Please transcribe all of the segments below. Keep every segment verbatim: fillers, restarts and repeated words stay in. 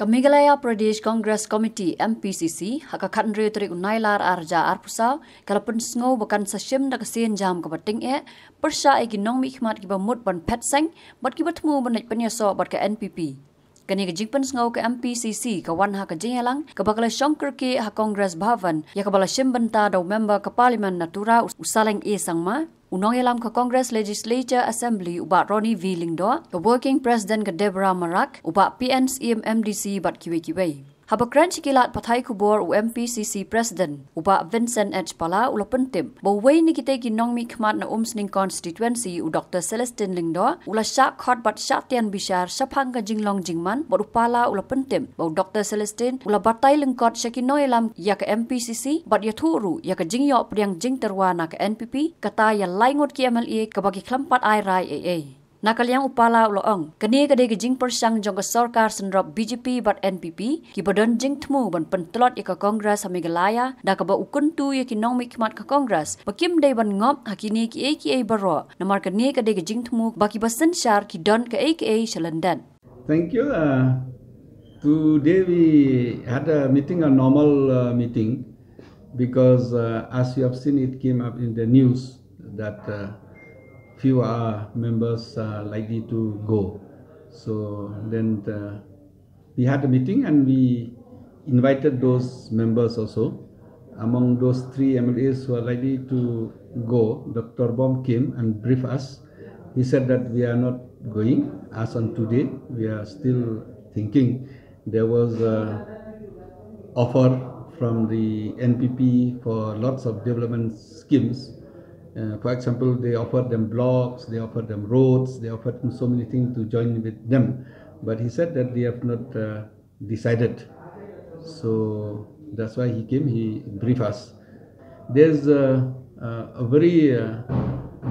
Ka Meghalaya Pradesh Congress Committee, M P C C, ha ka khathynriew tarik u Nailar arhajar arphew saw, ka la pynsngew ba kan sa shim da ka sienjam kaba tyngeh pyrshah ïa ki nongmihkhmat kiba mut ban phet seng bad kiba thmu ban leit pynïasoh bad ka N P P. Kane ka jingpynsngew ka M P C C ka wan ha ka jingïalang kaba ka la shong kyrkieh ha Congress Bhavan, ïa kaba la shim bynta da u member ka Parliament na Tura, u Saleng A Sangma, u nongïalam ka Congress Legislature Assembly u Bah Ronnie V Lyngdoh, ka Working President ka Deborah Marak, u Bah P N Syiem M D C bad kiwei kiwei. Haba kren sha ki lad pathai khubor, u M P C C President u Bah Vincent H Pala u la pyntip ba uwei na kitei ki nongmihkhmat na Umsning Constituency, u Doctor Celestine Lyngdoh, u la shah khot bad shah tian bishar shaphang ka jinglong jingman, bad u Pala u la pyntip ba u Doctor Celestine u la batai lyngkot sha ki nongïalam ïa ka M P C C bad ïathuh ruh ïa ka jingïoh pdiang jingtyrwa na ka N P P, kata ïa lai ngut ki M L A kaba ki khlem pat ai rai ei ei. Na ka liang u Pala u la ong, kane ka dei ka jingpyrshang jong ka sorkar synrop B J P bad N P P, kiba don jingthmu ban pyntlot ïa ka Congress ha Meghalaya, da kaba u kyntu ïa ki nongmihkhmat ka Congress ba kim dei ban ngop ha kine kiei kiei baroh, namar kane ka dei ka jingthmu ba kiba synshar ki don kaei kaei sha lyndet. Thank you. Uh, today we had a meeting, a normal uh, meeting, because uh, as you have seen, it came up in the news that uh, few uh, members are likely to go. So then uh, we had a meeting and we invited those members also. Among those three M L As who are likely to go, Doctor Bom came and briefed us. He said that we are not going as on today. We are still thinking. There was a offer from the N P P for lots of development schemes. Uh, for example, they offered them blocks, they offered them roads, they offered them so many things to join with them. But he said that they have not uh, decided. So that's why he came, he briefed us. There's a, a, a very uh,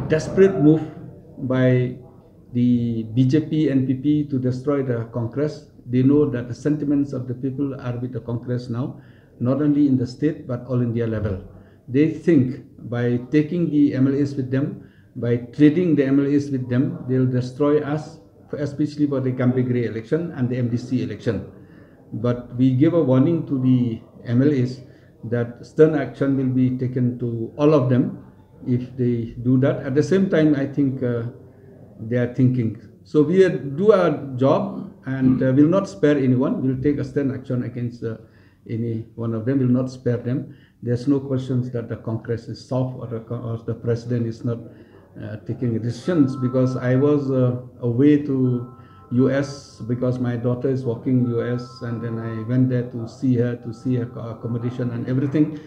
desperate move by the B J P N P P to destroy the Congress. They know that the sentiments of the people are with the Congress now, not only in the state but all India level. They think by taking the M L As with them, by trading the M L As with them, they'll destroy us, for, especially for the Gambegre election and the M D C election. But we give a warning to the M L As that stern action will be taken to all of them if they do that. At the same time, I think uh, they are thinking. So we uh, do our job and uh, will not spare anyone. We'll take a stern action against uh, any one of them, will not spare them. There's no questions that the Congress is soft or the, or the president is not uh, taking decisions, because I was uh, away to U S because my daughter is working in U S, and then I went there to see her, to see her accommodation and everything.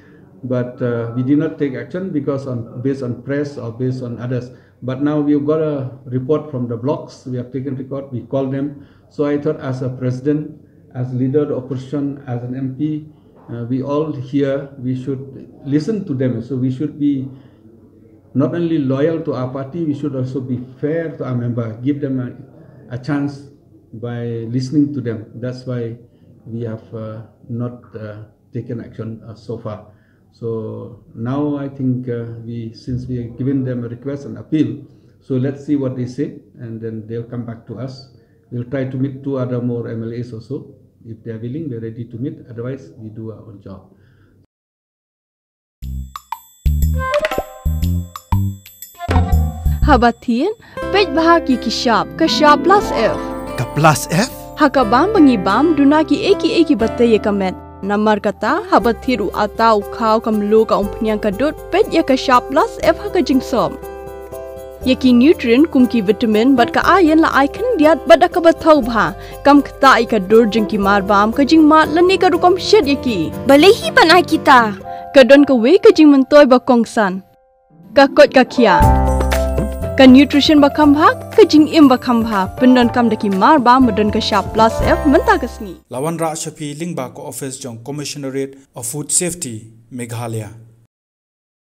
But uh, we did not take action because on based on press or based on others. But now we've got a report from the blocks. We have taken record. We called them. So I thought, as a president, as leader of the opposition, as an M P, uh, we all here, we should listen to them. So we should be not only loyal to our party, we should also be fair to our member, give them a, a chance by listening to them. That's why we have uh, not uh, taken action uh, so far. So now I think uh, we, since we have given them a request and appeal, so let's see what they say, and then they'll come back to us. We'll try to meet two other more M L As also. If they are willing, we're ready to meet. Otherwise, we do our own job. Haba thied, peit bha ki ki shap, ka shap plus F. Ka plus F? Ha ka bam ba ngi bam, duna ki ei ki ei kiba tei ïa ka met. Namar kata, haba thied u ata, u khaw, ka mluh, ka umphniang, ka dud, peit ïa ka shap plus F ha ka jingsop. Ïa ki nutrient kum ki vitamin bad ka iron la ai khyndiat bad da kaba thaw bha. Kam ktah ïa ka dur jong ki mar bam, ka jingmad lane ka rukom shet ïa ki. Balei hi ban ai kita? Ka don kawei ka jingmyntoi ba kongsan. Ka koit ka khiah. Ka nutrition ba kham bha, ka jingim ba kham bha. Pyndonkam da ki mar bam ba don ka shap plus F mynta ka sngi. La wanrah sha phi lyngba ka office jong Commissionerate of Food Safety, Meghalaya.